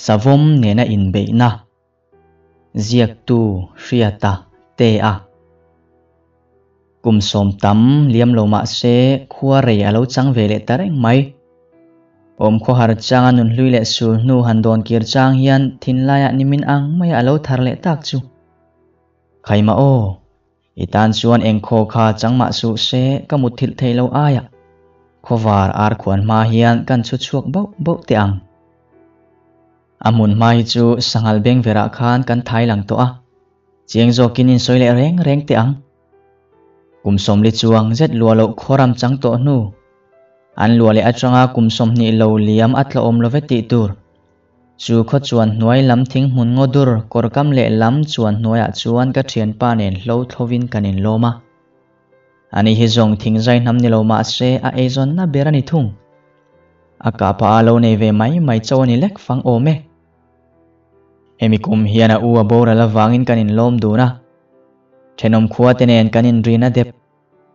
Savawm nena inbeihna ziaktu Hriata te a kum 10 tam liam lo mah se khua rei a lo chang ve leh ta reng mai. Awm khawhar changa nun hlui leh sul hnu han dawn kir chang hian thinlaiah nimin ang maia a lo thar leh tak chu. Khaima aw, i tan chuan eng khaw kha chang mah suh se ka mutthilh thei lo aiah khawvar ar khuan hma hian kan chhu chhuak bauh bauh teh ang. A hmun hma hi chu sanghal beng verah khan kan thai lang tawh a, chiang zawkin in sawi leh reng reng teh ang. Kum 40 chuang zet luah loh khawram chang tawh hnu, an luah leh atanga kum 20 lo liam a tlawhawm love tih tur. Chu khaw chuan hnuai lam thing hmun ngaw dur kawr kam leh lam chuan hnuaiah chuan ka thianpa nen hlo thlovin kan inlawm a. Ani hi zawng thingzai hnam ni lo mah se a eizawnna ber a ni thung. A kah pah a lo nei ve mai mai chauh a ni lek fang awm e. Hemi kum hian a u a boral avangin kan inlawm dun a. Thenawm khua te nen kan inrin a dep.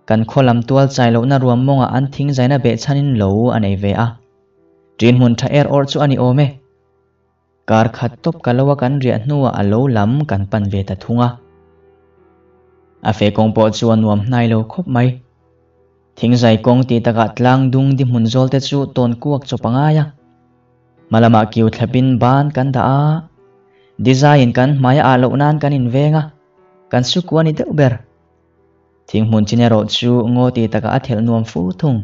Kan khaw lam tual chai lohna ruam mawngah an thingzaina behchhanin lo a nei ve a. Ṭin hmun ṭha er awrh chu a ni awm e. Kar khat tawp ka lo a kan riah hnuah a lo lam kan pan ve ta thung a. A feh kawng pawh chu a nuam hnai lo khawp mai. Thingzai kawng tih takah tlang dung di hmun zawl te chu tawn kuak chawp a ngai a. Hma lamah kiu thlapin ban kan dah a, design kan hmai a ah loh nan kan inveng a, kan su kua ni deuh ber. Thing hmun chin erawh chu ngaw tih takah a thelh nuam fu thung.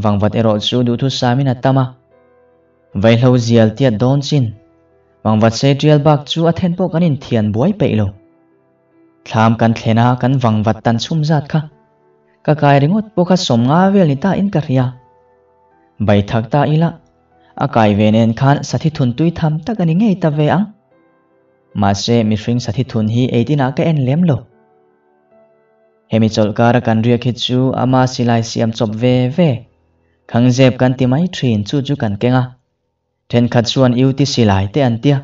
Vangvat erawh chu duhthusamin a tam a, vaihlo zial tiat dawn chin. Vangvat sei tial bak chu a then pawh kan inthian buai peih lo. Thlam kan thlen a, kan vangvat tan chhum zat kha. Ka kai ringawt pawh kha 50 vel ni ta in ka hria. Bai thak ta ila, a kai ve nen khan sathi thun tui tham tak a ni ngei ta ve ang. Mahse mihring sathi thun hi eitinah ka en lem lo. Hemi chawlhkara kan riak hi chu ama silai siam chawp ve ve, khangzep kan ti mai thin chu chu kan keng a. Thenkhat chuan UT silai te an tia,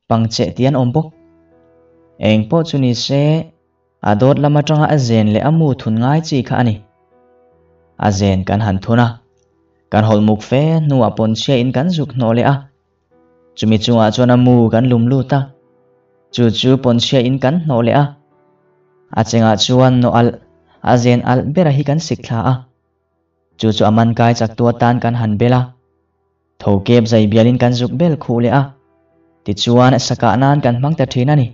pangcheh tih an awm bawk. Eng pawh chu ni se, a dawt lam atanga a zen leh a mu thun ngai chi kha a ni. A zen kan han thun a, kan hawlh muk fe hnuah pawnchhia in kan zuk hnawh leh a. Chumi chungah chuan a mu kan lum lut a, chu chu pawnchhia in kan hnawh leh a. A chengah chuan nawh alh, a zen alh bera hi kan sik thla a. Chu chu a man kai chak tu atan kan han bel a. Tho kep zai bialin kan zuk bel khuh leh a. Tichuan sakah nan kan hmang ta thin a ni.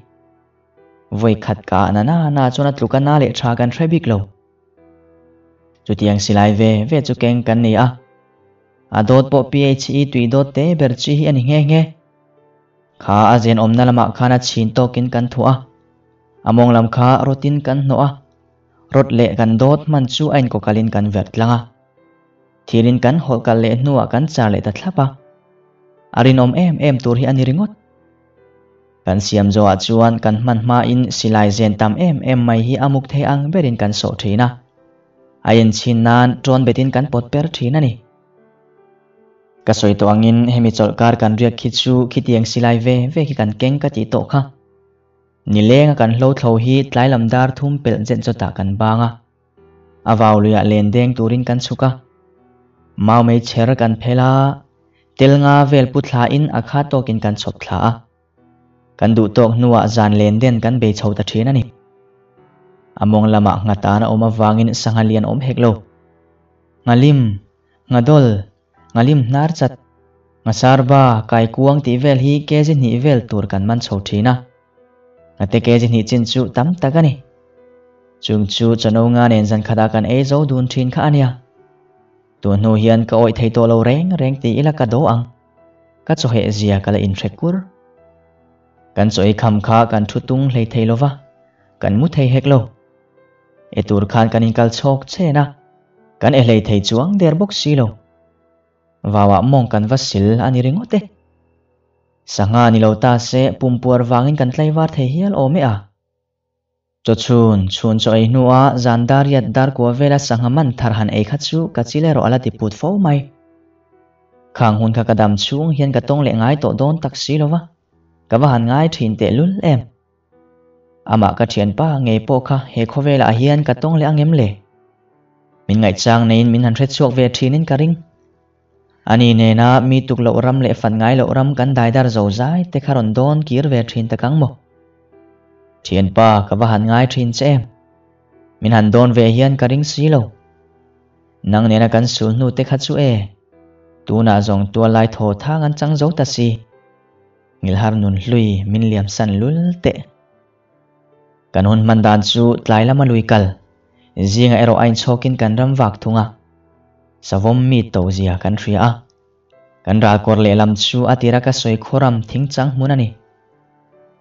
Vawi khat ka ah na na na chuan a tluk a na leh tha kan hre bik lo. Chutiang silai ve ve chu keng kan ni a. A dawt pawh PHE tui dawt te ber chi hi a ni nghe nghe. Kha a zen awmna lamah khan a chhin tawkin kan thuah a. A mawng lam kha rawtin kan hnawh a. Rawt leh kan dawt hman chu a inkawkalin kan verh tlang a. Thilin kan hawlh kal leh hnuah kan char leh ta thlap a. A rinawm em em tur hi a ni ringawt. Kan siam zawhah chuan kan hman hmain silai zen tam em em mai hi a muk thei ang berin kan sawh thin a. A inchhin nan ṭawn betin kan pawt per thin a ni. Ka sawi tawh angin hemi chawlhkar kan riak khi chu khitiang silai ve ve khi kan keng ka tih tawh kha. Nilenga kan hlo thlo hi tlai lam dar thum pelh zet zawtah kan bang a. A vau luiah len deng turin kan chhuk a. Mau mei chher kan phel a, tel nga vel pu thlain a kha tawkin kan chhawp thla a. Kan duh tawk hnuah zan len den kan bei chho ta thin a ni. A mawng lamah nghatan a awm avangin sangha lian awm hek lo. Nghalim, nghadawl, nghalim hnar chat, nghasarba, kaikuang tih vel hi kg hnih vel tur kan man chho thin a. Nghate kg hnih chin chu tam tak a ni. Chung chu chawhno nga nen zan khatah kan ei zo dun thin kha a nia. Tun hnu hian ka awih thei tawh lo reng reng ti ila ka do ang. Ka chawheh zia ka la inhre kur. Kan chaw ei kham kha kan thu tung hlei thei lo va, kan mu thei hek lo. E tur khan kan inkal chhawk chen a, kan e hlei thei chuang der bawk si lo. Vauah mawng kan va sil a ni ringawt e. Sangha ni lo ta se pumpuar vangin kan tlaivar thei hial awm e a. Chawchhun, chhun chaw ei hnua zan dar riat dar kua vela sangha man thar han ei kha chu ka chil erawh a la ti put fo mai. Khang hun kha ka dam chhung hian ka tawng leh ngai tawh dawn tak si lo va, ka va han ngai thin teh lul em. Amah ka thianpa ngei pawh kha he khawvelah hian ka tawng leh ang em le? Min ngaihchang neiin min han hre chhuak ve thinin ka ring. Ani nena mi tuk loh ram leh fat ngai loh ram kan daidar zo zai te kha rawn dawn kir ve thin tak ang maw? Thianpa, ka va han ngai thin che em? Min han dawn ve hian ka ring si lo. Nang nena kan sul hnu te kha chu e, tunah zawng tuallai thaw thang an chang zo ta si. Ngilhar nun hlui min liam san lul teh. Kan hun hman dan chu tlai lama lui kal, zingah erawh a inchhawkin kan ram vak thung a. Savawm mi to zia kan hria a. Kan ralkawr lehlam chu a tira ka sawi khawram thingchang hmun a ni.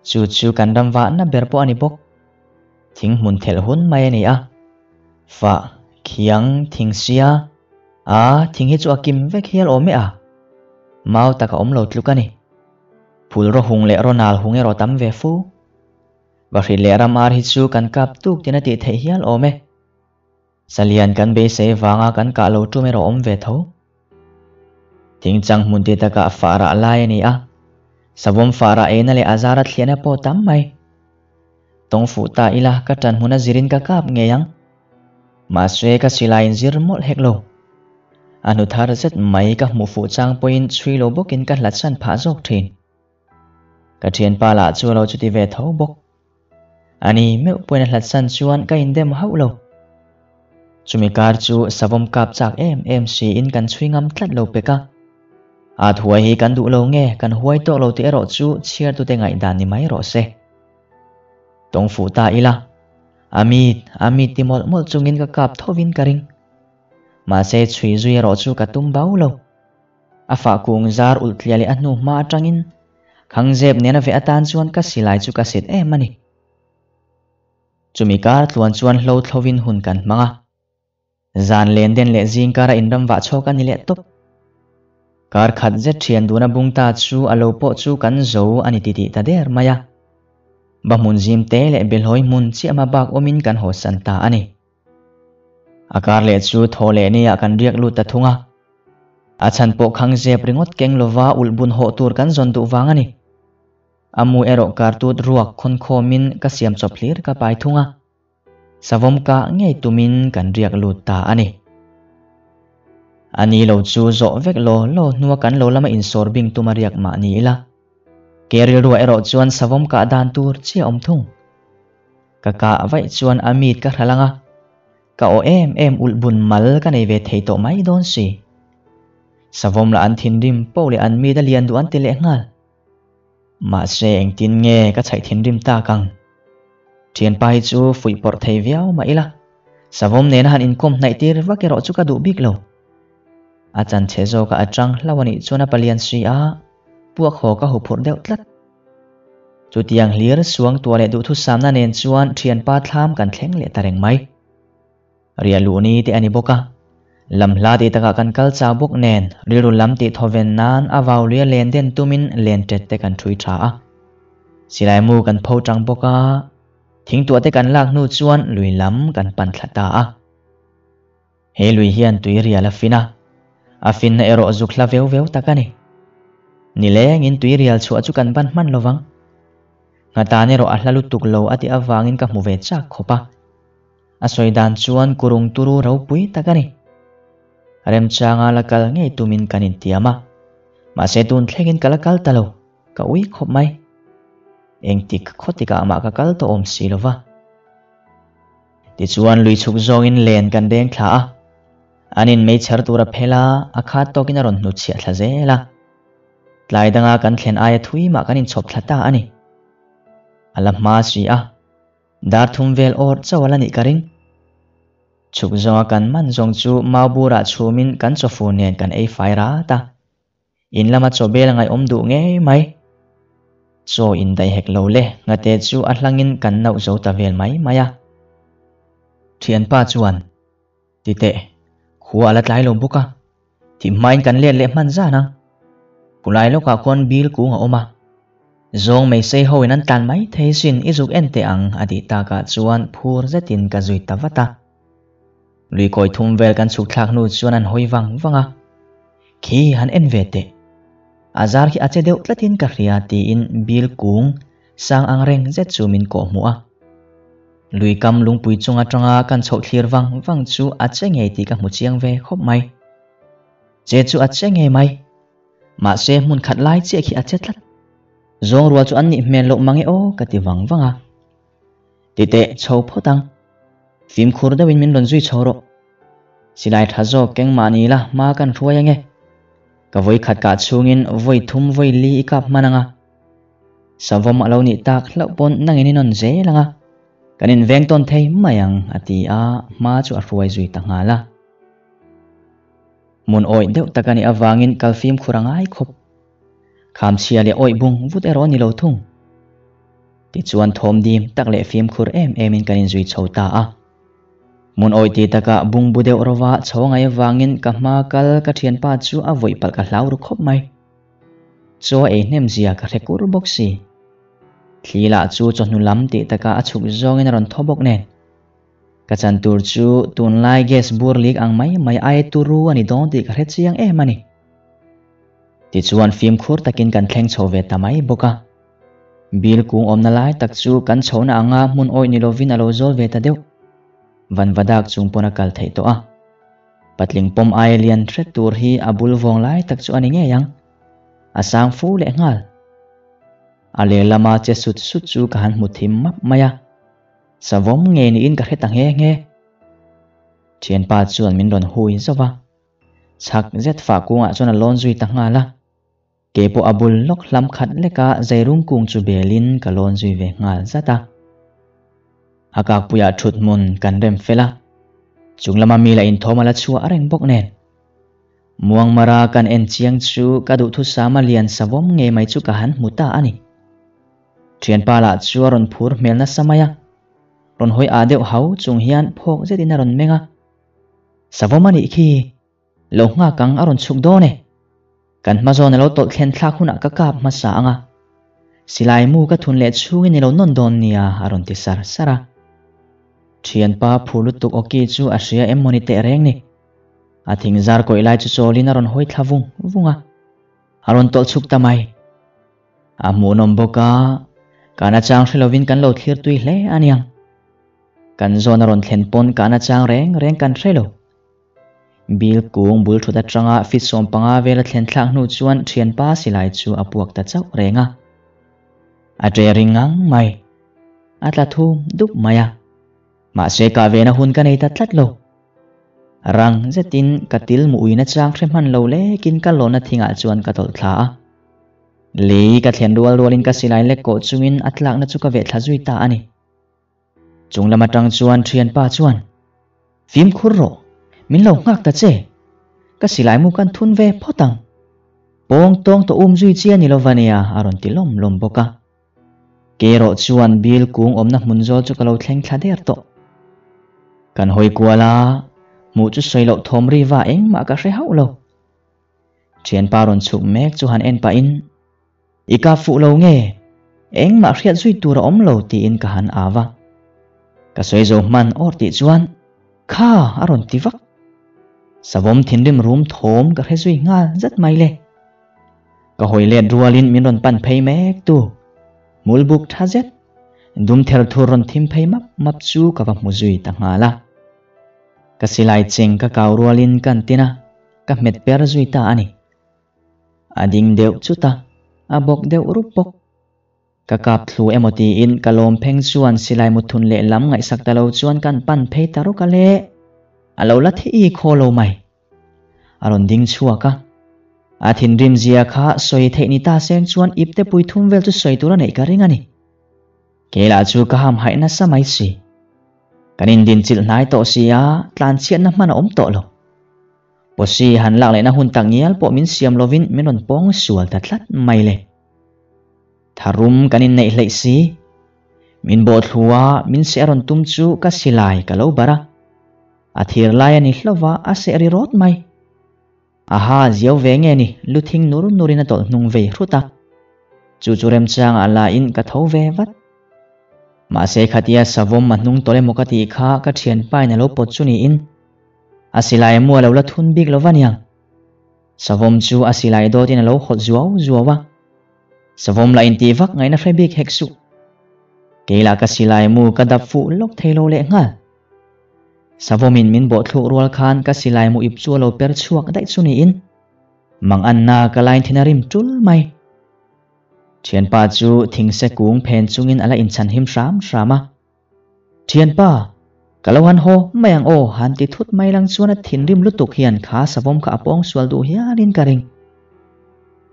Chu chu kan ram vahna ber pawh a ni bawk. Thing hmun thelh hun mai a ni a. Fah, khiang, thingsia, a thing hi chu a kim vek hial awm e a. Mau tak a awm lo tluk a ni. Phul raw hung leh raw nal hung erawh tam ve fu. Vahrit leh ram ar hi chu kan kap tuk tin a tih theih hial awm e. Salian kan beisei vanga kan kah lo tum erawh awm ve tho. Thingchang hmun ti takah fah rah lai a ni a, savawm fah rah eina leh a zara thliahna pawh tam mai. Tawng fuh ta ila ka ṭan hmun a zirin ka kap ngei ang. Mahse ka silai in zir mawlh hek lo. A hnu thar zet mai ka hmuh fuh chang pawhin chhui lo bawkin ka hlatsan phah zawk ṭhin. Ka ṭhianpa lah chu a lo chuti ve tho bawk. Ani meuh pawhin a hlatsan chuan ka indem hauh lo. Chumi kar chu savawm kap chak em em siin kan chhui ngam tlat lo pek a. At huai hi kan duh lo nge kan huai tawk lo tih erawh chu chhiartute ngaihdan ni mai rawh se. Tawng fuh ta ila, a mit, a mit ti mawlh mawlh chungin ka kap thovin ka ring. Mahse chhui zui erawh chu ka tum bau lo. A fah kung zar ulh tliah leh a hnu hma atangin Khangzep nena veh atan chuan ka silai chu ka set em a ni. Chumi kar tluan chuan hlo thlovin hun kan hmang a. Zan len den leh zing kara inram vah chhawk a ni leh tawp. Kar khat zet thian duna bung ta chu a lo pawh chu kan zo a ni titih ta der mai a. Ba hmun zim te leh belhawi hmun chiah hma bak awmin kan hawsan ta a ni. A kar leh chu thaw leh ni ah kan riak lut ta thung a. A chhan pawh khang zep ringawt keng lova ulh bun hawh tur kan zawn duh vang a ni. A mu erawh kartut ruak khawn khawmin ka siam chawp hlir ka pai thung a. Savawm kah ngei tumin kan riak lut ta a ni. A ni lo chu zawh vek law law hnua kan lo lama insawr bing tuma riak mah ni ila. Ke rilruah erawh chuan savawm kah dan tur chiah awm thung. Ka kah vaih chuan a mit ka hral ang a, ka aw em em ulh bun mal ka nei ve thei tawh mai dawn si. Savawm lah an thinrim poh leh an mit a lian duh an ti leh nghal. Mahse engtin nge ka chhaih thinrim tak ang? Thianpa hi chu fuih pawrh thei viau mah ila, savawm nena han inkawm hnaih tir vak erawh chu ka duh bik lo. A chanchhe zawka a tang hlauh a nih chuan a palian si a, puak haw ka huphurh deuh tlat. Chutiang hlir suangtuah leh duhthusamna nen chuan thianpa thlam kan thleng leh ta reng mai. Riah luh ni te a ni bawk a, lam hla tih takah kan kal chau bawk nen rilru lam tih thawven nan a vau luia len den tumin len tet te kan ṭhui ṭha a. Silai mu kan pho ṭang bawk a, thingtuah te kan lak hnu chuan lui lam kan pan thla ta a. He lui hian tui rial a fin a, a finna erawh zuk hla veu veu tak a ni. Nilengin tui rial chhuah chu kan ban hman lovang. Nghatan erawh a hla lutuk lo a tih avangin ka hmu ve chak khawp a. A sawi dan chuan kurung turu ropui tak a ni. Remchanga la kal ngei tumin kan intiam a, mahse tun thlengin ka la kal ta lo, ka ui khawp mai. Engtik khawtikah mah ka kal tawh awm si lo va. Tichuan lui chhuk zawngin len kan deng thla a, an in meichher tur a phel a, a khat tawkin a rawn hnutchhiah thla zel a. Tlai danga kan thlen aia thui mah kan inchhawp thla ta a ni. A la hma si a, dar thum vel awr chauh a la nih ka ring. Chhuk zawnga kan man zawng chu mau burah chhumin kan chawfu nen kan ei fai rat a. In lama chaw bel ngaihawm duh ngei mai. Chaw in daih hek lo le, nghate chu a hlangin kan nauh zo ta vel mai mai a. Thianpa chuan, Ti teh, khua a la tlai lo bawk a, thih hmain kan let leh hman zan ang. Khulai lawkah khuan bil kung a awm a, zawng mai sei hoin an tlan mai thei sin i zuk en teh ang a tih takah chuan phur zetin ka zui ta vat a. Lui kawi thum vel kan chhuk thlak hnu chuan an hawi vang vang a. Khi han en ve teh. A zar khi a che deuh tlatin ka hria tiin bil kung sang ang reng zet chu min kawh hmuh a. Lui kam lungpui chung atanga kan chhoh thlir vang vang chu a che ngei tih ka hmu chiang ve khawp mai. Che chu a che ngei mai. Mahse hmun khat lai chiah khi a che tlat. Zawng rual chu an nih hmel loh mang e aw ka ti vang vang a. Titeh chho phawt ang. Fimkhur deuhin min rawn zui chho rawh. Silai tha zawk keng mah ni la hma kan hruai ange. Ka vawi khat kah chhungin vawi thum vawi li i kap hman anga. Savawm a lo nih tak hlauh pawn nangin i nawn zel anga. Kan inveng tawn thei mai ang a ti a, hma chu a hruai zui ta nghal a. Hmun awih deuh tak a nih avangin kal fimkhur a ngai khawp. Khamchhia leh awih bung vut erawh a ni lo thung. Tichuan thawm dim tak leh fimkhur em emin kan inzui chho ta a. Hmun awih ti takah bungbu deuh rova chho ngai avangin ka hma kal ka thianpa chu a vawih palh ka hlau ru khawp mai. Chaw ei hnem zia ka hre kur bawk si. Thli lah chu chawhnu lam tih takah a chhuk zawngin a rawn thaw bawk nen. Ka chan tur chu tunlai gas bur lik ang mai mai ai turu a ni dawn tih ka hre chiang em a ni. Tichuan fimkhur takin kan thleng chho ve ta mai bawk a. Bil kung awmna lai tak chu kan chhohna anga hmun awih ni lovin a lo zawl ve ta deuh. Vanvadak chung pawn a kal theih tawh a. Patling pawm aia lian hret tur hi a bul vawng lai tak chu a ni ngei ang. A sang fu leh nghal. A lehlama che sut sut chu ka han hmu thim map mai a. Savawm nge niin ka hre ta nghe nghe. Thianpa chuan min rawn hui zauh a. Chhak zet fah kungah chuan a lawn zui ta nghal a. Ke pawh a bul lawk hlam khat leka Zairung kung chu belin ka lawn zui ve nghal zat a. A kakpuiah thut hmun kan rem fel a, chung lama mi la inthawm a la chhuah reng bawk nen. Muangmara kan en chiang chu ka duhthusama lian savawm ngei mai chu ka han hmu ta a ni. Thianpa lah chu a rawn phur hmel nasa mai a, rawn hawi ah deuh hau chung hian phawk zetin a rawn meng a. Savawm a nih khi! Lo nghak ang a rawn chhuk dawn e. Kan hma zawn a lo tawlh thlen thlak hunah ka kap hmasa ang a. Silai mu ka thun leh chhungin i lo nawn dawn nia a rawn ti sar sar a. Thianpa phur lutuk awki chu a hria em mawni teh reng ni. A thing zar kawih lai chu chawlin a rawn hawi thla vung vung a. A rawn tawlh chhuk ta mai. A hmuhnawm bawk a, kan achang hre lovin kan lo thlir tui hle aniang. Kan zawn a rawn thlen pawn kan achang reng reng kan hre lo. Bil kung bul thut atanga fit 15 vel a thlen thlak hnu chuan thianpa silai chu a puak ta chauh reng a. A ṭe ring ngang mai. A tla thum dup mai a. Mahse kah vena hun ka nei ta tlat lo. Rang zetin ka til mu uina chang hre hman lo lekin ka lawna thingah chuan ka tawlh thla a. Lei ka thlen rual rualin ka silai lek kawh chungin a tlakna chu ka veh thla zui ta a ni. Chung lam atang chuan thianpa chuan, Fimkhur rawh, min lo nghak ta che. Ka silai mu kan thun ve phawt ang. Pawng tawng tawh um zui chi a ni lova nia, a rawn ti lawm lawm bawk a. Kei erawh chuan bil kung awmna hmun zawl chu ka lo thleng thla der tawh. Kan hawi kual a, hmuh chu sawi loh thawm ri va engmah ka hre hauh lo. Thianpa rawn chhuk mek chu han en pahin, I kap fuh lo nge? Engmah hriat zui tur a awm lo tiin ka han au a. Ka sawi zo hman awr tih chuan, Kha! a rawn ti vak. Savawm thinrim rum thawm ka hre zui nghal zat mai le. Ka hawi let rualin min rawn pan phei mek tu. Hmul buk tha zet, dum ther thur rawn thim phei map map chu ka va hmu zui ta nghal a. Ka silai cheng ka kau rualin ka an tin a, ka hmet per zui ta a ni. A ding deuh chut a, a bawk deuh rup bawk. Ka kap thlu emaw tiin ka lawm pheng chuan silai muthun leh lam ngaihsak ta lo chuan kan pan phei ta rawk a le. A lo la thi i khaw lo mai. A rawn ding chhuak a. A thinrim zia kha sawi theih ni ta seng chuan ipte pui thum vel chu sawi tur a neih ka ring a ni. Kei lah chu ka ham haih nasa mai si. Kan indinchilh hnai tawh si a, tlanchhiatna hman a awm tawh lo. Pawsi han lak lehna hun tak ngial pawh min siam lovin min rawn pawng sual ta tlat mai le. Tharum kan inneih hleih si. Min bawh thlu a, min seh rawn tum chu ka silai ka lo barh a. A thir lai a ni hlauh a, a seh ri rawt mai. Aha, ziau ve nge ni, lu thing nur nurin a tawlh hnung vei hrut a. Chu chu remchangah lain ka tho ve vat. Mahse khatia savawm a hnung tawlh emaw ka tih kha ka thianpain a lo pawt chu niin. A silai mu a lo la thun bik lo va niang. Savawm chu a silai dawtin a lo hawt zuau zuau a. Savawm lah intih vak ngaihna hre bik hek suh. Kei lah ka silai mu ka dap fuh lawk thei lo leh nghal. Savawmin min bawhthluk rual khan ka silai mu ip chu a lo per chhuak daih chu niin. Mang an na ka lain thin a rim tul mai. Thianpa chu thingse kung phen chungin ala inchhan him hram hram a. Thianpa, ka lo han haw mai ang aw han ti thut mai lang chuan a thinrim lutuk hian kha savawm kha a pawng sual duh hialin ka ring.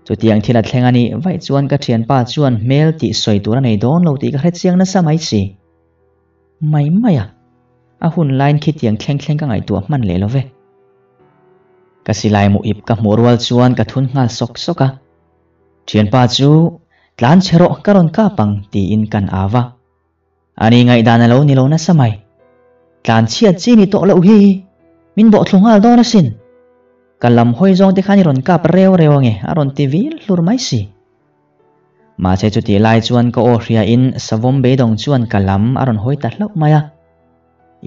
Chutiang thil a thleng a nih vaih chuan ka thianpa chuan hmel tih sawi tur a nei dawn lo tih ka hre chiang nasa mai si. Mai mai a, a hun laiin khitiang thleng thleng ka ngaihtuah hman leh lo ve. Ka silai mu ip ka hmuh rual chuan ka thun nghal sawk sawk a. Thianpa chu tlan chhe rawh ka rawn kap ang tiin kan au va. Ani ngaihdan a lo ni lo nasa mai. Tlan chhiat chi ni tawh loh hi min bawhthlu nghal dawn asin. Ka lam hawi zawng te khan i rawn kap reu reu ange a rawn ti vil hlur mai si. Mahse chutih lai chuan ka aw hriain savawm beidawng chuan ka lam a rawn hawi ta hlauh mai a.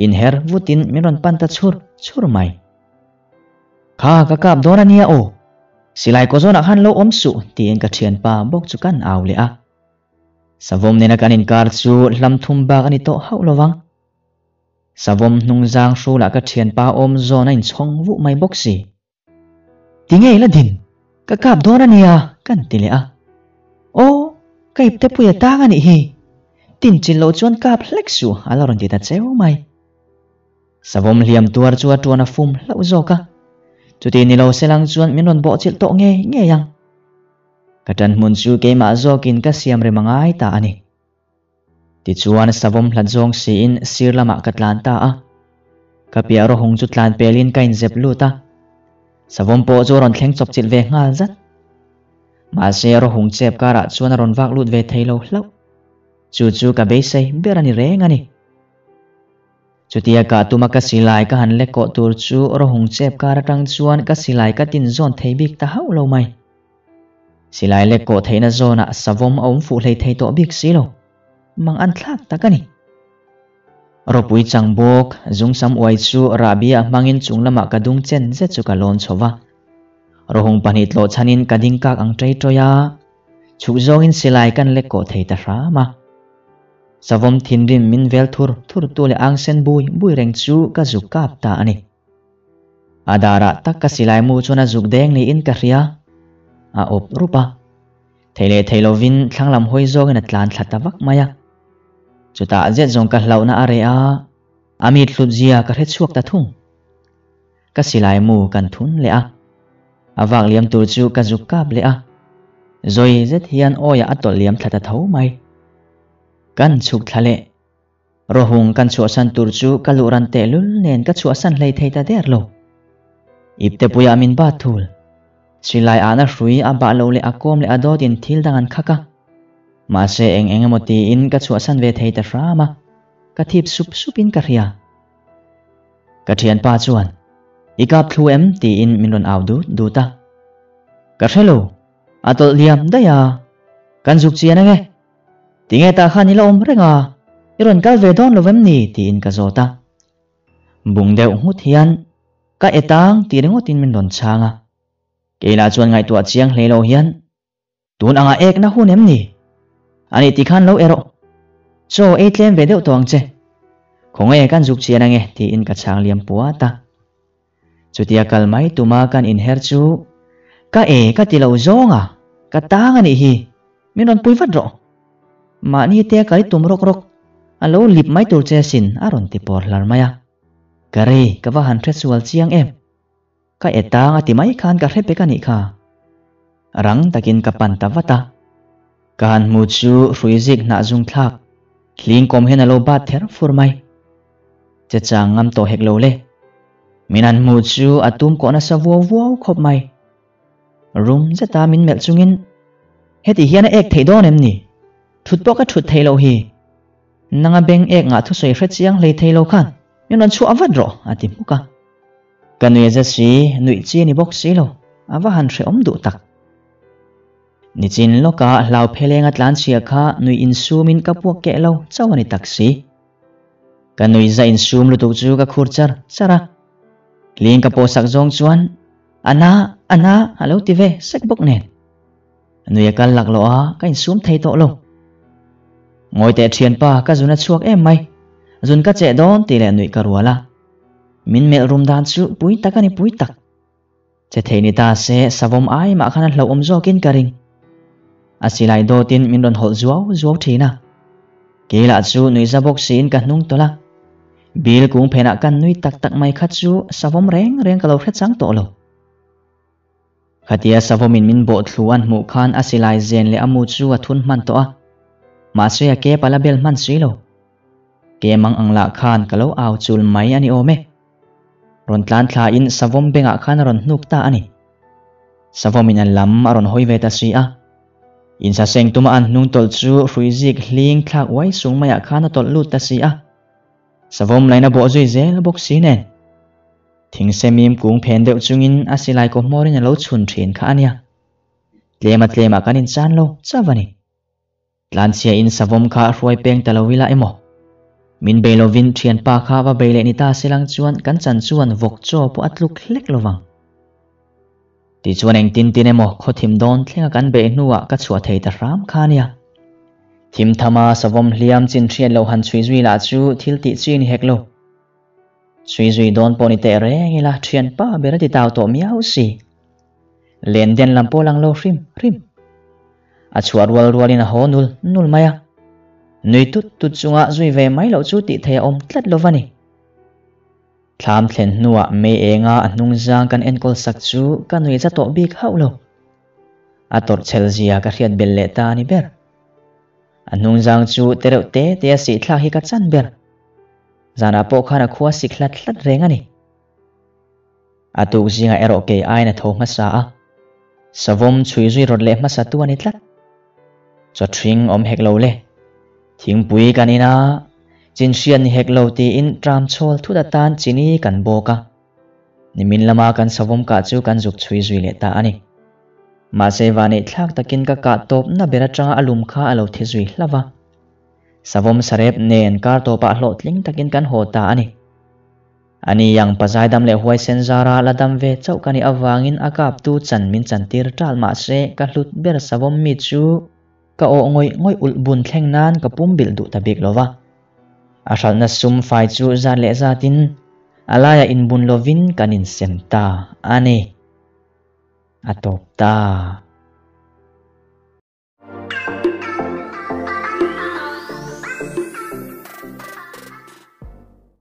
Inher vutin min rawn pan ta chhur chhur mai. Kha ka kap dawn a nia aw. Silai kaw zawnah khan lo awm suh tiin ka thianpa bawk chu kan au leh a. Savawm nena kan inkar chu hlam thum bak a ni tawh hauh lovang. Savawm hnungzang hrulah ka thianpa awm zawn a inchhawng vuh mai bawk si. Ti ngei la din, ka kap dawn a nia kan ti leh a. Aw, ka ipte pui a tang a nih hi. Tin chin loh chuan kap hlek suh a la rawn ti ta cheu mai. Savawm hliam tuar chu a tuan a fum hlauh zawk a. Chuti ni lo selang chuan min rawn bawhchilh tawh ngei ngei ang. Ka ṭanhmun chu keimah zawkin ka siam rem a ngai ta a ni. Tichuan savawm hlat zawng siin sir lamah ka tlan ta a. Ka piah rawhung chu tlan pelin ka inzep lut a. Savawm pawh chu a rawn thleng chawp chilh ve nghal zat. Mahse rawhung chep karah chuan a rawn vak lut ve thei lo hlauh. Chu chu ka beisei ber a ni reng a ni. Chutia kah tuma ka silai ka han lek kawh tur chu rawhung chep kar atang chuan ka silai ka tin zawn thei bik ta hauh lo mai. Silai lek kawh theihna zawnah savawm a awm fuh hlei thei tawh bik si lo. Mang an thlak tak a ni. Ropui chang bawk, zungsam uai chu rahbi ah hmangin chung lamah ka dung chen zet chu ka lawn chho va. Rawhung pahnih tlawh chhanin ka ding kak ang ṭei ṭawih a, chhuk zawngin silai kan lek kawh thei ta hram a. Savawm thinrim min vel thur thur tu leh ang sen bui bui reng chu ka zuk kap ta a ni. A darah tak ka silai mu chuan a zuk deng niin ka hria. A awp rup a. Thei leh thei lovin thlang lam hawi zawngin a tlan thla ta vak mai a. Chutah zet zawng ka hlauhna a reh a, a mit hlut zia ka hre chhuak ta thung. Ka silai mu kan thun leh a. A vak liam tur chu ka zuk kap leh a. Zawi zet hian awiah a tawlh liam thla ta tho mai. Kan chhuk thla leh. Rawhung kan chhuahsan tur chu ka luh ran tehlul nen ka chhuahsan hlei thei ta der lo. Iptepuiah min bat thul. Silai ahna hrui a bah lo leh a kawm leh a dawt in thil dang an khak a. Mahse eng eng emaw tiin ka chhuahsan ve thei ta hram a, ka thip sup sup in ka hria. Ka thianpa chuan, I kap thlu em? tiin min rawn au dut dut a. Ka hre lo, a tawlh liam daih a, kan zuk chian ange. Tinge tah khan i la awm reng a, i rawn kal ve dawn lo em ni? tiin ka zawt a. Bung deuh nghut hian ka e tang ti ringawtin min rawn chhang a. Keilah chuan ngaihtuah chiang hlei lo hian, Tun anga ekna hun em ni? Ani ti khan lo erawh. Chaw ei tlem ve deuh tawh ang che. Khawnge kan zuk chian ange tiin ka chhang liam puat a. Chutia kal mai tuma kan inher chu ka e ka ti lo zawng a, ka tang a nih hi, min rawn pui vat rawh. Mahni te a kal tum rawk rawk, a lo lip mai tur che asin a rawn ti pawr hlar mai a. Ka rei ka va han hre sual chiang em. Ka e tang a ti mai khan ka hre pek a nih kha. Rang takin ka pan ta vat a. Ka han hmu chu hrui zik hnah zung thlak, hling kawm hian a lo bat ther fur mai. Che chang ngam tawh hek lo le. Min han hmu chu a tum kawh nasa vuau vuau khawp mai. Rum zeta min melh chungin, Heti hian a ek theih dawn em ni? Thut pawh ka thut theih loh hi. Nanga beng ek ngah thusawi hre chiang hlei thei lo khan min rawn chhuah vat rawh, a ti hmuk a. Ka nui a za si, nuih chi a ni bawk si lo, a va han hrehawm duh tak. Nichin lawka hlau phelenga tlanchhia kha nuih insumin ka puak keh lo chauh a ni tak si. Ka nui za insum lutuk chu ka khur char char a. Hling ka pawhsak zawng chuan a na, a na a lo ti ve sek bawk nen. Nui a kal laklawh a, ka insum thei tawh lo. Ngawi teh thianpa, ka zun a chhuak em mai. Zun ka cheh dawn tih leh nuih ka rual a. Min melh rum dan chu pui tak a ni pui tak. Che thei ni ta se savawm ai mah khan a hlauhawm zawkin ka ring. A silai dawtin min rawn hawlh zuau zuau thin a. Kei lah chu nuihza bawk siin ka hnung tawlh a. Bil kung phenah kan nui tak tak mai kha chu savawm reng reng ka lo hre chang tawh lo. Khatia savawmin min bawh thlu an hmuh khan a silai zen leh a mu chu a thun hman tawh a. Mahse a ke pala bel hman si lo. Ke mang ang lah khan ka lo au chul mai a ni awm e. Rawn tlan thlain savawm bengah khan a rawn hnuk ta a ni. Savawmin an lam a rawn hawi ve ta si a. Insaseng tuma an hnung tawlh chu hrui zik hling thlak uai sung maiah khan a tawlh lut ta si a. Savawm laina bawh zui zel bawk si nen. Thingsemim kung phen deuh chungin a silai kaw hmawrin a lo chhun thin kha a nia. Tlema tlemah kan inchan lo chauh a ni. Tlanchhiain savawm kha a hruai peng ta lo ila emaw? Min bei lovin thianpa kha va bei leh ni ta se lang chuan kan chan chuan vawk chaw pawh a tluk hlek lo vang. Tichuan engtin tin emaw khaw thim dawn thlenga kan beih hnuah ka chhuah thei ta hram kha nia. Thim thama savawm hliam chin hriat loh han chhui zui lah chu thil tih chi ni hek lo. Chhui zui dawn pawh ni teh reng ila thianpa ber a ti tau tawh miau si. Len den lam pawh lang lo hrim hrim. A chhuah rual rualin a haw nul nul mai a. Nui tut tut chunga zui ve mai loh chu tih theih a awm tlat lo va ni. Thlam thlen hnuah mei enga a hnung zang kan enkawl sak chu ka nui za tawh bik hauh lo. A tawrh chhel zia ka hriat belh leh ta a ni ber. A hnung zang chu tereuh te te a sih thlak hi ka chan ber. Zanah pawh khan a khua sik hlat hlat reng a ni. A tuk zingah erawh kei aiin a tho hmasa a, savawm chhui zui rawt leh hmasa tu a ni tlat. Chaw ṭhing awm hek lo le. Thingpui kan in a, chin hriat ni hek lo tiin ṭam chhawl thut atan chini kan bawk a. Nimin lama kan savawm kah chu kan zuk chhui zui leh ta a ni. Mahse vanei thlak takin ka kah tawpna ber aṭanga a lum kha a lo thi zui hlauh a. Savawm sarep nen kar tawpah hlawhtling takin kan haw ta a ni. Ani ang pazaidam leh huaisen zara la dam ve chauh ka nih avangin a kaptu chan min chantir ṭal mahse ka hlut ber savawm mi chu ka awh ngawih ngawih ulh bun thleng nan ka pum bilh duh ta bik lo va. A hralhna sum fai chu zat leh zatin a laiah inbun lovin kan insem ta a ni. A tawp ta.